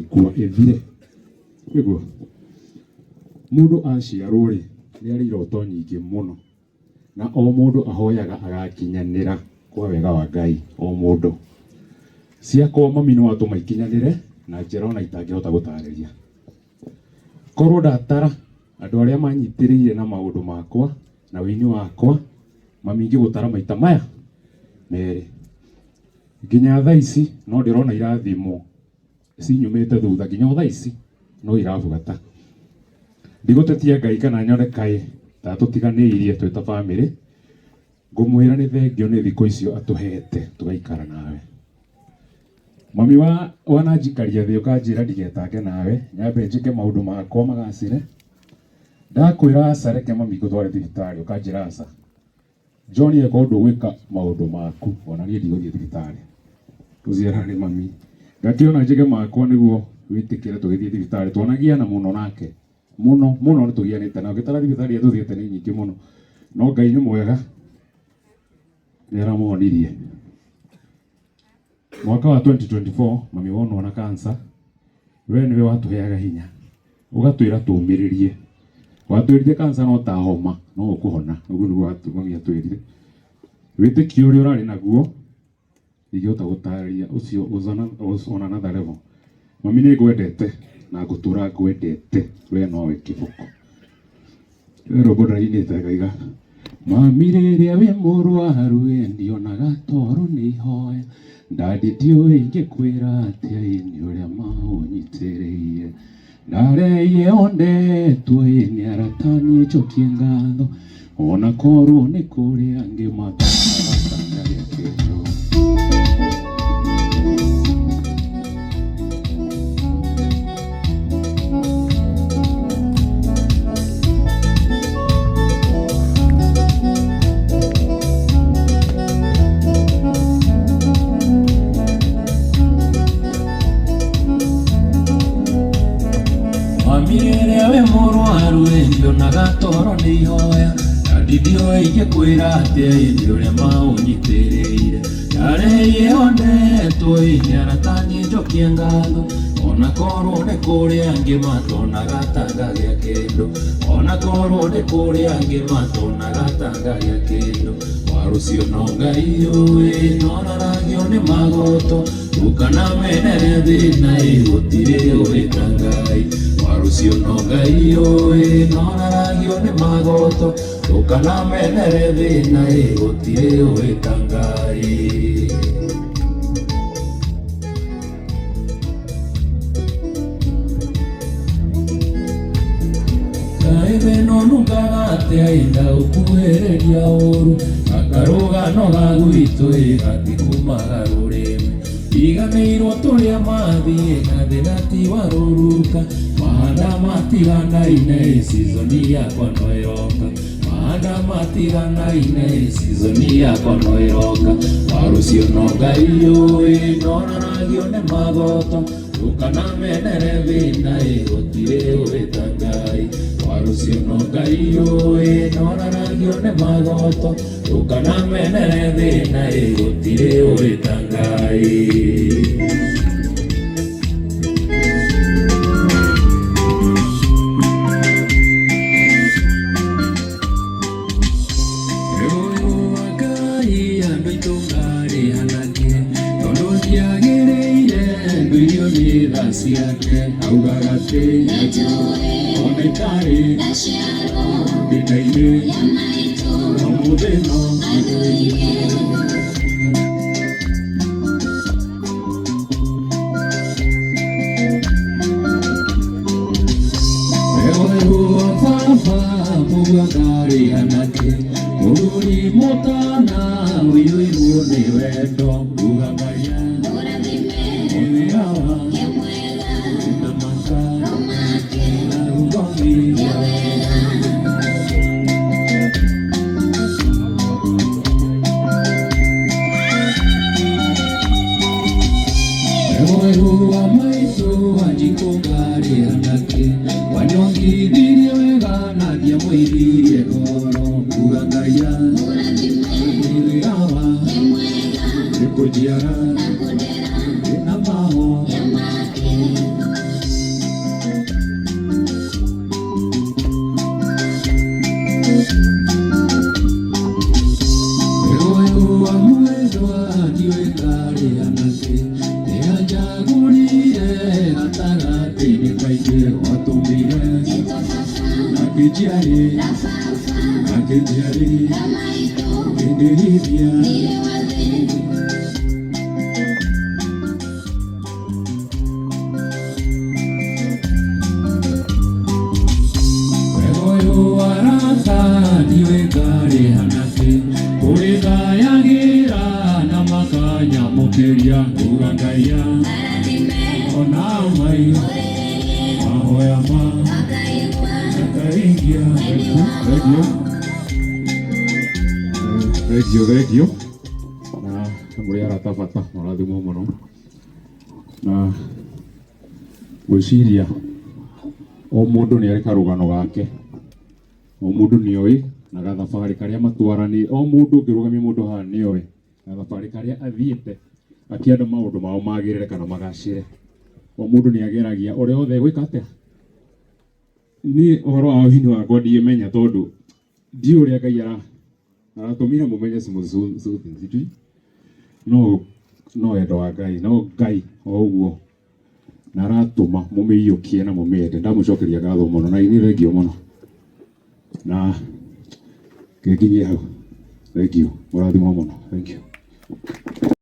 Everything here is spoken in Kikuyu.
ĩngĩkua ĩthire. Nĩguo mũndũ aciarwo rĩ, nĩ arĩ iroto nyingĩ mũno, na o mũndũ ahoyaga agakinyanĩra kwa wega wa Ngai, o mũndũ. Ciakwa mami nĩ watũma ikinyanĩre na njĩra ona itangĩhota gũtarĩria. Korwo ndatara andũ arĩa manyitĩrĩire na maũndũ makwa na ũini wakwa, mami ingĩgũtara maita maya merĩ. Nginya thaa ici no ndĩrona irathimo cinyumĩte thutha nginya o thaa ici no irabuata. Ndigũtetia Ngai kana nyone kaĩ ta atũtiganĩirie twĩ ta bamĩrĩ, ngũmwĩra nĩ thengio nĩ thikũ icio atũhete tũgaikara nawe. Mami wa wananjikaria thĩ ũkanjĩra ndigetange nawe, nyambe njĩke maũndũ makwa magacĩre. Ndakwĩra aca reke mami ngũtware thibitarĩ ũkanjĩra aca. John angĩkorwo ndũgwĩka maũndũ maku ona niĩ ndigũthiĩ thibitarĩ. Ũciarana nĩ mami. Ngakĩona njĩke makwa nĩguo wĩtĩkĩre tũgĩthiĩ thibitarĩ. Twanagiana mũno nake. Mũno mũno nĩ tũgianĩte na ũngĩtara thibitarĩ iria tũthiĩte nĩ nyingĩ mũno. No Ngai nĩ mwega nĩ aramũhonirie. Mwaka wa 2024 mami wonwo na cancer, we nĩwe watũheaga hinya ũgatwĩra tũmĩrĩrie. Watwĩrire cancer no ta homa no ũkũhona, ũguo nĩguo mami atwĩrire. Wĩtĩkio ũrĩa ũrarĩ naguo ndingĩhota gũtarĩria ũcio was on another level. Mami nĩ ngwendete na ngũtũra ngwendete we nowe kĩboko. Rwĩ rwĩmbo ndainĩte ngaiga Mami rĩrĩa wĩ mũrwaru ĩ ndionaga toro nĩ ihoya Ndadi ndiũĩ ingĩkwĩra atĩa ĩ nĩ ũrĩa maũnyitĩrĩire Ndareire o ndetwo ĩ nĩ arata niĩ njokie ngatho Ona korwo nĩ kũrĩ angĩ matonaga ta ngagĩa kĩndũ. Mami rĩrĩa wĩ mũrwaru ĩ ndionaga toro nĩ ihoya na ndindiũĩ ingĩkwĩra atĩa ĩ nĩ ũrĩa maũnyitĩrĩire ndareire o ndetwo ĩ nĩ arata niĩ njokie ngatho ona korwo nĩ kũrĩ angĩ matonaga ta ngagĩa kĩndũ ona korwo nĩ kũrĩ angĩ matonaga ta ngagĩa kĩndũ warũcio no Ngai ũĩ noraragio nĩ magoto Ndũkanamenere thĩna ĩ gũtirĩ ũĩ ta Ngai Warũcio no Ngai ũĩ noraragio nĩ magoto Ndũkanamenere thĩna ĩ gũtirĩ ũĩ ta Ngai. Kaĩ thĩna ũnungaga atĩa ĩ ndaũkuhĩrĩria ũru Gakarũgano ga gwitũ ĩ gatikumaga rũrĩmĩ Riganĩirwo tũrĩa mathiĩ na thĩna ti wa rũruka Mahanda matiganaine ĩ season yakwa no ĩroka Mahanda matiganaine ĩ season yakwa no ĩroka Warũcio no Ngai ũĩ noraragio nĩ magoto Ndũkanamenere thĩna ĩ gũtirĩ ũĩ ta Ngai Warũcio no Ngai ũĩ noraragio nĩ magoto Ndũkanamenere thĩna ĩ gũtirĩ ũĩ ta Ngai. Ũyũ wa Ngai andũ aitũ ngarĩhanake tondũ ndiagĩrĩire ndũirio nĩ tha ciake augaga atĩ ona itarĩ thĩna-inĩ ũmũthĩ no Eweruo baba mũgua ngarĩhanake mũthuri mũtana ũiyũirwo nĩ wendo ugangaria nĩwĩawa na maka na gũthomithia. Mwerũ wa maitũ wanjikũ ngarĩhanake wanyongithirie wega na ndiamũithirie ngoro kuga ngaia nĩwĩawa nĩkũnjiara na maho. Wanyitire gatagatĩ-inĩ kaingĩ watũmire na kĩnjiarĩ na kĩnjiarĩ kĩndĩrithia. Wega ũyũ arata ndiũĩ ngarĩha nakĩ, kũrĩgayagĩra na makanyamũkĩria nguga Ngai ona mai mahoya ma makahingia. Thengiũ, thengiũ, thengiũ na mũrĩ arata bata, mũrathimwo mũno na ngwĩciria o mũndũ nĩ arĩ karũgano gake, o mũndũ nĩ oĩ na gathabarĩ karĩa matwarani, o mũndũ ũngĩrũgamia mũndũ haha nĩ oĩ gathabarĩ karĩa athiĩte akĩenda maũndũ mao magĩrĩre kana magacĩre. O mũndũ nĩ ageragia ũrĩa othe gwĩka atĩa. Niĩ ũhoro wa ũini wakwa ndingĩmenya tondũ ndiũĩ ũrĩa Ngai aratũmire mũmenye smooth sijui no no wendo wa Ngai, no Ngai o ũguo na aratũma mũmĩiyũkie na mũmĩende. Ndamũcokeria ngatho mũno na inyuĩ thengiũ mũno na ngenginyie hau. Thengiũ, mũrathimwo mũno. Thengiũ.